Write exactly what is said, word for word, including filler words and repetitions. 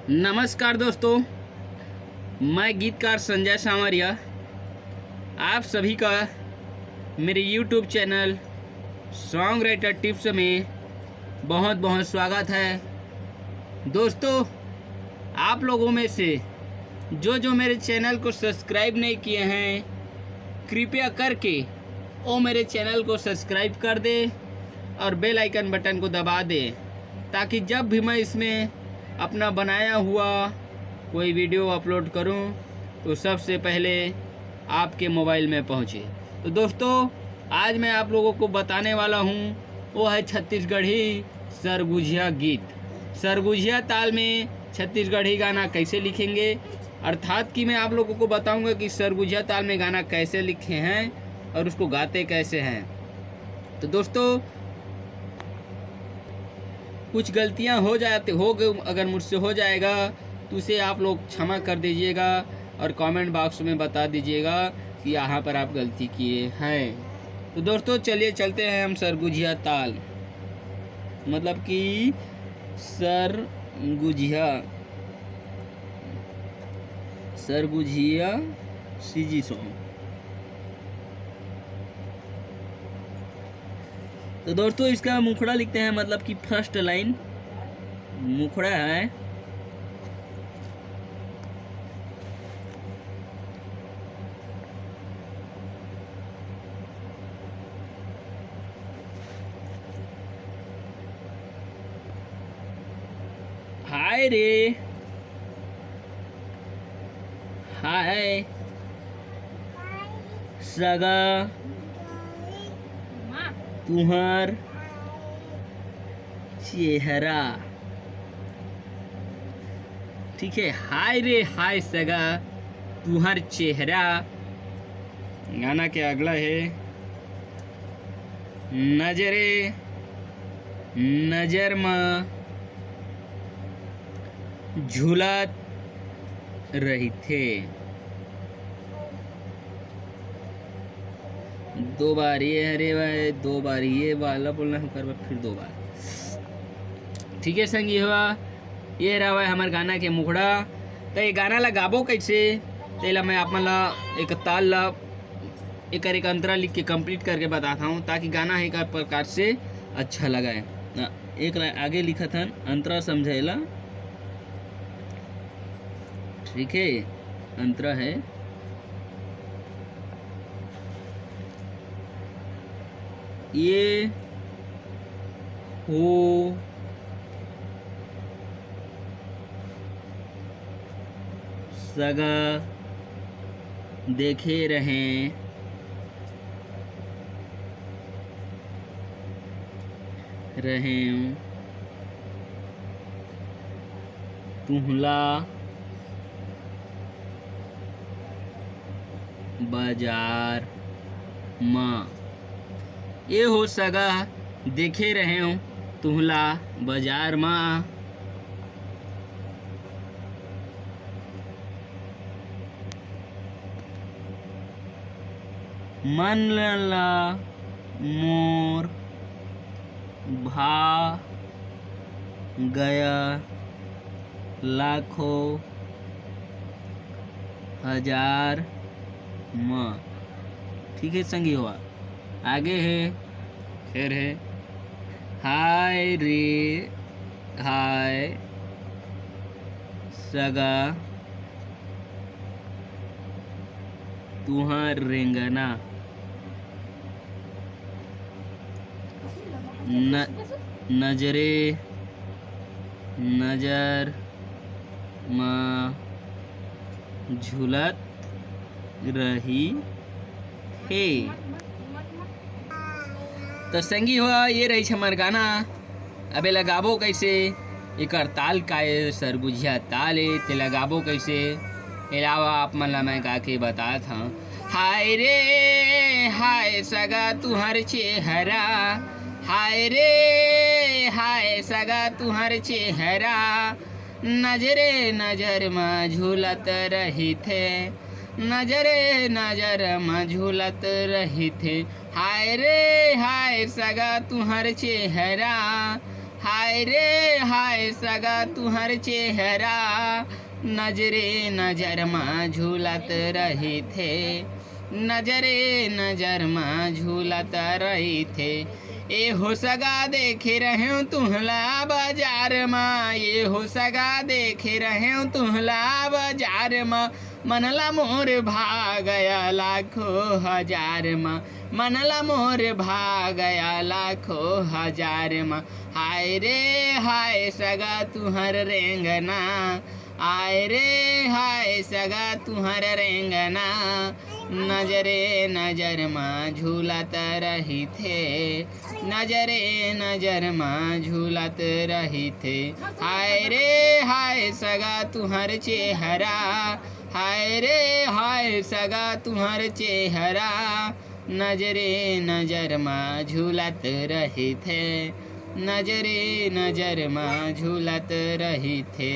नमस्कार दोस्तों, मैं गीतकार संजय सांवरिया। आप सभी का मेरे YouTube channel song writer tips में बहुत बहुत स्वागत है। दोस्तों, आप लोगों में से जो जो मेरे चैनल को सब्सक्राइब नहीं किए हैं, कृपया करके वो मेरे चैनल को सब्सक्राइब कर दे और बेल आइकन बटन को दबा दे, ताकि जब भी मैं इसमें अपना बनाया हुआ कोई वीडियो अपलोड करूं, तो सबसे पहले आपके मोबाइल में पहुंचे। तो दोस्तों, आज मैं आप लोगों को बताने वाला हूं, वो है छत्तीसगढ़ी सरगुजिया गीत। सरगुजिया ताल में छत्तीसगढ़ी गाना कैसे लिखेंगे, अर्थात कि मैं आप लोगों को बताऊंगा कि सरगुजिया ताल में गाना कैसे लिखे हैं और उसको गाते कैसे हैं। तो दोस्तों, कुछ गलतियां हो जाते हो गए, अगर मुझसे हो जाएगा तो उसे आप लोग क्षमा कर दीजिएगा और कमेंट बॉक्स में बता दीजिएगा कि यहाँ पर आप गलती किए हैं। तो दोस्तों, चलिए चलते हैं हम सरगुजिया ताल, मतलब कि सरगुजिया, सरगुजिया सीजी सॉन्ग। तो दोस्तों, इसका मुखड़ा लिखते हैं, मतलब कि फर्स्ट लाइन मुखड़ा है। हाय रे, हाय सगा, तुहर चेहरा। ठीक है, हाय रे हाय सगा, तुहर चेहरा। गाना के अगला है, नजरे नजर म झूलत रहिथे। दो बार ये, अरे भाई, दो बार ये वाला बोलना हम करबा, फिर दो बार। ठीक है संगी हो, ये रहा है हमार गाना के मुखड़ा। तो ये गाना ला गाबो कैसे, तेला मैं आप मन ला एक ताल ला, एकर एक अंतरा लिख के कंप्लीट करके बताता हूँ, ताकि गाना है एक प्रकार से अच्छा लगे। ना, एक ला आगे लिखत हन अंतरा समझेला। ठीक है, अंतरा है। ये हो सगा देखे रहें, रहें तुहला बाजार मा। ए हो सगा, देखे रहेंव तुहला बाजार मा। मन ला मोर भा गया लाखों हजार म। ठीक है संगी हो, आगे है, फिर है, हाय रे हाय सगा तुहार रेंगना, न-, नजरे नजर म झूलत रही हे। तो संगी हो, ये रही हमार गाना। अब एला गाबो कैसे, एकर ताल का ए, सरगुजिया ताल ए, तेला गाबो कैसे, एला आप मन ला मैं गा के बतात हूँ। हाय रे हाय सगा तुहर चेहरा, हाय रे हाय सगा तुहर चेहरा, नजरे नजर म झूलत रहिथे, नजरे नजर म झूलत रहिथे। हाय रे हाय सगा तुहर चेहरा, हाय रे हाय सगा तुहर चेहरा, नजरे नजर मा झूलत रहिथे, नजरे नजर मा झूलत रहिथे। ए हो सगा देखे रहेंव तुहला बाजार मा, ए हो सगा देखे रहेंव तुहला बाजार मा, मन ला मोर भा गया लाखों हजार मा, मन ला मोर भा गया लाखों हजार मा। हाय रे हाय सगा तुहर रेंगना, आय रे हाय सगा तुहर रेंगना, नजरे नजर मा झूलत रहिथे, नजरे नजर मा झूलत रहिथे। हाय रे हाय सगा तुहर चेहरा, हाय रे हाय सगा तुहर चेहरा, नजरे नजर मा झूलत रहिथे, नजरे नजर मा झूलत रहिथे।